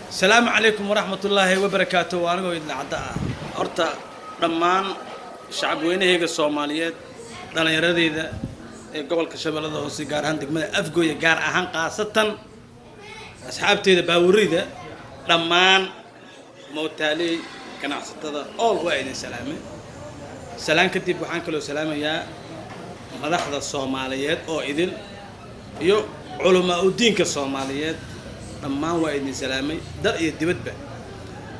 Asalaamu calaykum waraxmatullaahi wabarakaatu. Waa anigoo idin cadda ah. Horta dhammaan shacab weynahayga Soomaaliyeed, dhallinyaradeyda ee gobolka Shabeellada Hoose, gaar ahaan degmada Afgooya, gaar ahaan khaasatan asxaabteyda baawareyda, dhammaan mootaaley, ganacsatada ool, waa idin salaamay. Salaan kadib, waxaan kaloo salaamayaa madaxda Soomaaliyeed oo idil iyo culamaa udiinka Soomaaliyeed. Dhammaan waa idin salaamay, dal iyo dibadba.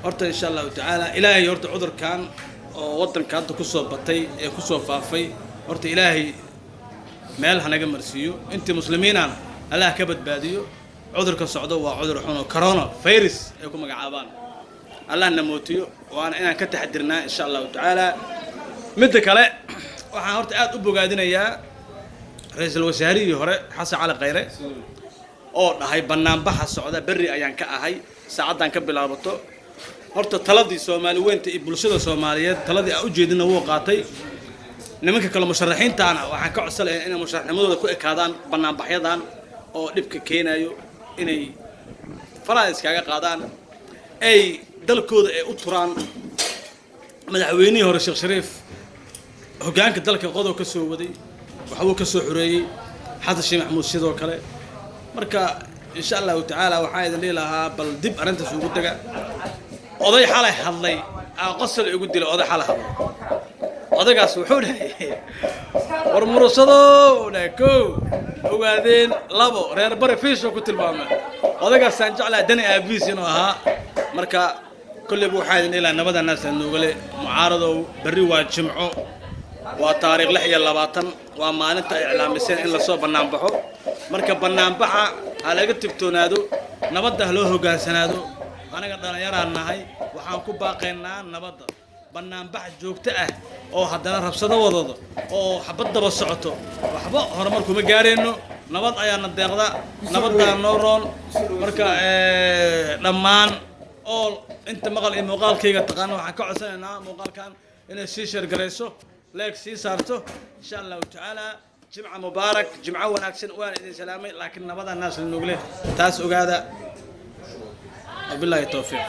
Horta insha Allahu tacaala, Ilaahay horta cudurkan oo waddanka hadda kusoo batay ee kusoo faafay, horta Ilaahay meel hanaga marsiiyo. Intii muslimiinana Allah ka badbaadiyo. Cudurka socdo waa cudur xun oo corona virus ay ku magacaabaan. Allah na mootiyo, waana inaan ka taxadirnaa insha Allahu tacaala. Midda kale, waxaan horta aada u bogaadinayaa ra-iisul wasaarihii hore Xasan Cali Khayre oo dhahay banaanbaxa socda berri ayaan ka ahay, saacaddan ka bilaabato. Horta taladii Soomaali weynta iyo bulshada Soomaaliyeed, taladii aan ujeedina wuu qaatay. Nimanka kale musharaxiintaana waxaan ka codsan lahayn inay musharaxnimadooda ku ekaadaan banaanbaxyadan oo dhibka keenayo, inay faraha iskaga qaadaan, ay dalkooda ay u turaan. Madaxweynihii hore Sheekh Shariif hoggaanka dalka qodob ka soo waday, waxbuu ka soo xoreeyey. Xasan Sheekh Maxamuud sidoo kale. Marka insha Allahu tacaala, waxaa idin dhihi lahaa bal dib arrintaas ugu dega. Oday xalay hadlay aa qosol igu dilay. Oday xalay hadlay, odaygaas wuxuu dhahay: "War Murusadow," dhahay, "kow ogaadeen, labo reer bari fiisho ku tilmaamay." Odaygaasaan jeclahay, Dani aabiis inuu ahaa. Marka kolleyba waxaa idin dhihi lahaa nabada naasa noogale. Mucaaradow, berri waa Jimco, waa taariikh 26, waa maalinta ay iclaamiseen in lasoo banaanbaxo. Marka banaanbaxa ha laga tigtoonaado, nabadda ha loo hoggaansanaado. Anaga dhallinyaraan nahay, waxaan ku baaqaynaa nabadda. Banaanbax joogto ah oo haddana rabsado wadado oo xabad daba socoto, waxba horumar kuma gaarayno. Nabad ayaana deeqda, nabaddaa noo roon. Marka dhammaan ool inta maqal iyo muuqaalkayga taqaana, waxaan ka codsanaynaa muuqaalkan inay sii share garayso, like sii saarto insha Allahu tacaala. Jimca mubaarak, jimco wanaagsan. Waan idin salaamay, laakiin nabada naas nuugle, taas ogaada. Wabilaahi towfiiq.